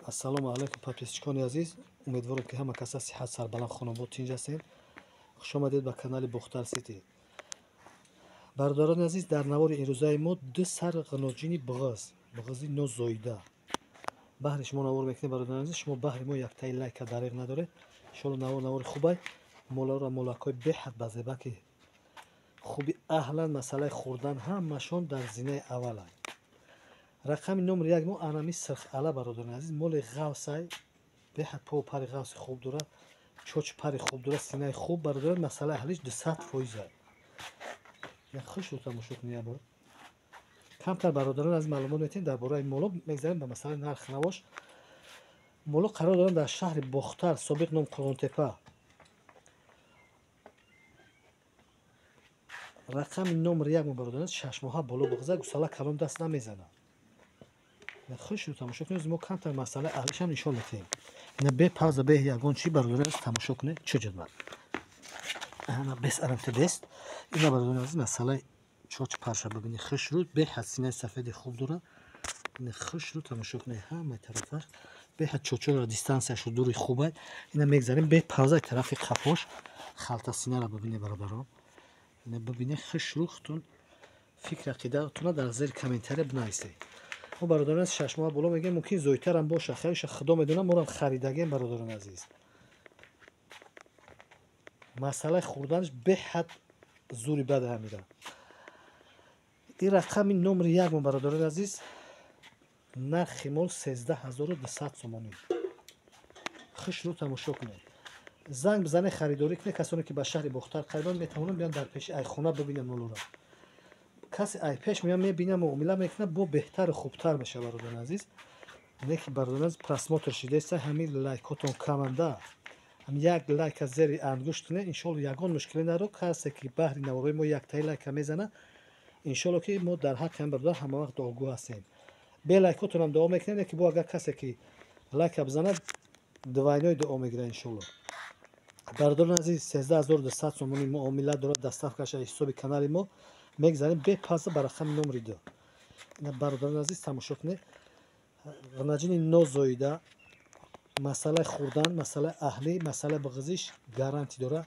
Ассалому алайкум, подписчикони азиз. Умедворам, ки ҳама каса сиҳат, сарбаланд, хонобод, тинҷ ҳастед. Хуш омадед ба канали Бохтар Сити. Бародарони азиз, дар навори имрӯзаи мо ду сар ғиноҷини буғиз, буғизи нозоида баҳри шумо навор мекунем. Бародарони азиз, шумо баҳри мо яктаи лайка дариғ надоред. Иншоалло, навор навори хубай. Моларо молакҳои беҳад базебаки хуби аҳлан, масъалаи хӯрдан ҳамашон дар зинаи авваланд. Рақами номери як мо анами сирхала, бародарони азиз, моли ғавсай, беҳад по пари ғавси хуб дорад, чоч пари хуб дорад, синаи хуб, бародарон, масъалаи аҳлиш 200%. Як хушро тамошо кунед як бор. Камтар, бародарон, аз маълумот метиҳем дар бораи моло, мегзарем ба масъалаи нарх навош. Моло қарор доранд дар шаҳри Бохтар, собиқ ном Қурғонтепа. Рақами номери як мо, бародарон, шашмоҳа боло буғиза, гусала калон даст намезанад. Хушро тамошо кунед, мо камтар масъалаи аҳлишам нишон медиҳем. Ина бе пауза, бе ягон чӣ, бародарон, тамошо кунед, чӣ ҷадвал. Ана бес арамта бест. Ина, бародарон азиз, масъалаи чоч парша бибинед, хушрӯ, беҳад синаи сафеди хуб дорад. Ина хушрӯ тамошо кунед, ҳамаи тарафаш беҳад чочоро дистанцияшу дури хубай. Ина мегзарем бе паузаи тарафи қафош, халта синара бибинед, бародарон. Ина бибинед хушрӯ, худтон фикр ақидаатонро дар зери комментария бинависед. Мо, бародарон азиз, 6 моҳ боло мегӯем, мумкин зоидтарам боша, хайша худо медонам, морам харидагем, бародарон азиз. Масъалаи хӯрданаш беҳад зури бад ҳамира. Ин рақами номери як мо, бародарони азиз, нархи мол 13 200 сомонӣ. Хушрӯ тамошо кунед. Занг бизанед, харидорӣ кунед. Касоне ки ба шаҳри Бохтар қарибанд, метавонанд биёнд дар пеши айхона бибинанд молоро. Касе ай пеш меояд, мебинад, муомила мекунад, бо беҳтару хубтар мешавад, бародарони азиз. Не ки, бародарони азиз, просмотр шидаеста, ҳамин лайкотон каманда. Ҳам як лайка зери ангушт кунед, иншоалло, ягон мушкиле надорад. Касе ки баҳри наворои мо яктаи лайка мезанад, иншоалло, ки мо дар ҳаққи ҳам бародар ҳамавақт дуогӯ ҳастем. Бе лайкотонам дуо мекунем, не ки бо агар касе ки лайка бизанад, двойной дуо мегирад, иншоалло. Бародарони азиз, 13 200 сомонӣ муомила дорад, доставкаша ҳисоби канали мо. Мегзарем бе пауза ба рақами номери ду. Ина, бародарони азиз, тамошо кунед. Ғинаҷини нозоида, масъалаи хӯрдан, масъалаи аҳлӣ, масъалаи буғизиш гарантӣ дорад.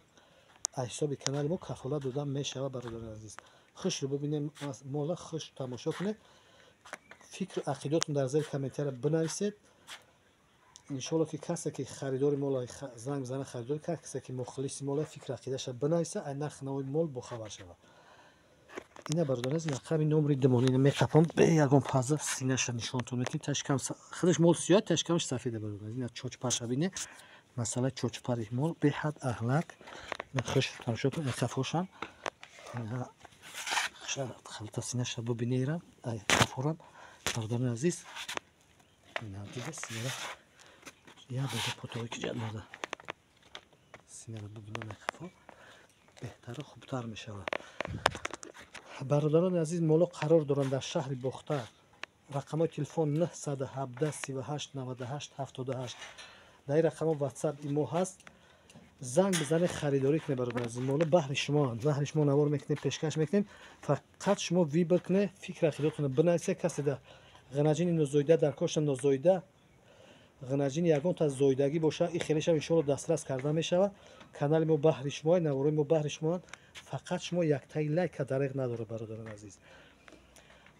Аз ҳисоби канали мо кафолат дода мешавад, бародарони азиз. Хушро бибинед мола, хуш тамошо кунед. Фикру ақидотон дар зери комментария бинависед. Иншоалло, ки касе ки харидори мола занг бизанад, харидори, касе ки мухлиси мола фикру ақидаша бинависа, ай нархи нави мол бохабар шавад. Ина, бародарони азиз, рақами номери думон. Ина меқапам, бе ягон пауза синаша нишонтон метиҳем. Ташкам худаш мол сиёҳ, ташкамаш сафеда, бародарони азиз. Ина чочпарша бинед. Масъалаи чочпари мол беҳад аҳлак. Ина хуш тамошо кунед, қафошам. Ина халта синаша бибинед, ай қафорам. Бародарони азиз, ина дида синара як бора потои ки ҷадмода. Синара бибинед, ай қафо беҳтару хубтар мешавад. Бародарони азиз, моло қарор доранд дар шаҳри Бохтар. Рақамҳои телефон 917 38 98 78. Дар ин рақамҳо WhatsApp, имо ҳаст. Занг бизанед, харидорӣ кунед, бародарони азиз. Моло баҳри шумоанд. Баҳри шумо навор мекунем, пешкаш мекунем. Фақат шумо выбор кунед, фикр ақидатонро бинависед. Касе дар ғинаҷини нозоида дар кошта нозоида, ғинаҷини ягонта зоидагӣ боша, ин хелешам иншоалло дастрас карда мешавад. Канали мо баҳри шумо, наворои мо баҳри шумоанд. Фақат шумо яктаи лайка дариғ надоред, бародарони азиз.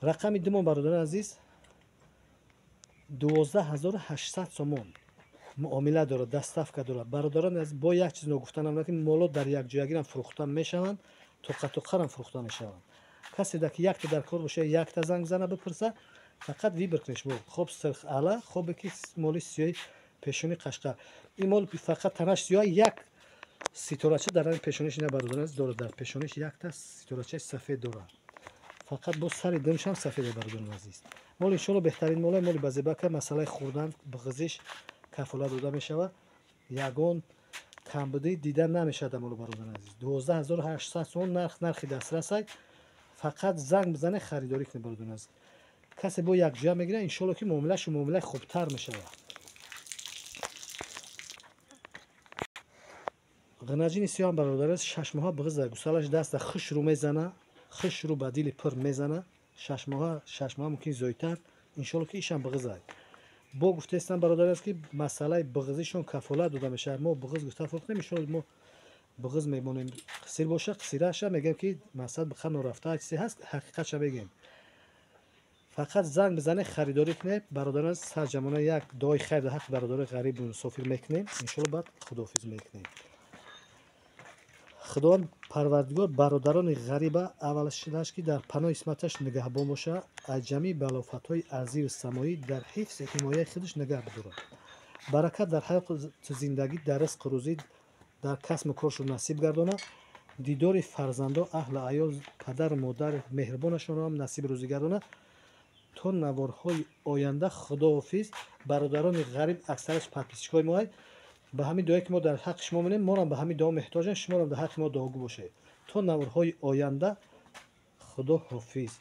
Рақами думон, бародарони азиз, 12 800 сомон муомила дорад, доставка дорад. Бародарони азиз, бо як чиз ногуфта намонад, ки моло дар якҷоягирам фурӯхта мешаванд, тоқа-тоқарам фурӯхта мешаванд. Касе дар ки якта дар кор боша, якта занг бизана, бипурса, фақат выбор кунед шумо. Хоб сирх ала, хобе ки моли сиёҳи пешони қашқар. Ин мол фақат танаш сиёҳ, як ситорача дар ранги пешониш, ина, бародарони азиз, дорад, дар пешониш якта ситорачаи сафед дорад. Фақат бо сари думшам сафеда, бародарони азиз. Мол иншоалло беҳтарин моле, моли базебака, масъалаи хӯрдан, буғизиш кафолат дода мешавад. Ягон камбудӣ дида намешавад дар моло, бародарони азиз. 12 800 сомон нарх, нархи дастрасай. Фақат занг бизанед, харидорӣ кунед, бародарони азиз. Касе бо якҷоя мегирад, иншоалло, ки муомилашу муомилаи хубтар мешавад. Ғинаҷини сиёҳам, бародари азиз, 6 моҳа буғиза, гусалаш даста, хушрӯ мезана, хушрӯ ба дили пур мезана. 6 моҳа, 6 моҳа, мумкин зоидтар, иншоалло, ки ишам буғизай. Бо гуфтаистам, бародари аст, ки масъалаи бағзишон кафолат дода мешавад. Мо бағз гуфта фурӯхтем, иншоалло мо бағз мемонем. Қисир боша, қисираша мегӯем, ки мақсад биқа норафта чизе ҳаст, ҳақиқатша мегӯем. Фақат занг бизанед, харидорӣ кунед. Бародарон, сарҷамона як дуои хайр дар ҳаққи бародарои ғарибу мусофир мекунем, иншоалло баъд худоҳофиз мекунем. Худованд Парвардигор бародарони ғариба аввалшудаш, ки дар паноҳи исматаш нигаҳбон боша, аз ҷамъи балофатҳои арзию самоӣ дар ҳифзи ҳимояи худаш нигаҳ бидорад, баракат дар ҳаёту зиндагӣ, дар ризқу рӯзӣ, дар касбу коршон насиб гардонад, дидори фарзандо, аҳлу аёл, падару модар меҳрубонашонро ҳам насиби рӯзӣ гардонад. То наворҳои оянда худоҳофиз. Бародарони ғариб аксараш подписчикҳои моай. Ба ҳамин дуое, ки мо дар ҳаққи шумо менем, морам ба ҳамин дуо меҳтоҷем, шуморам дар ҳаққи мо дуогӯ бошед. То наворҳои оянда худо ҳофиз.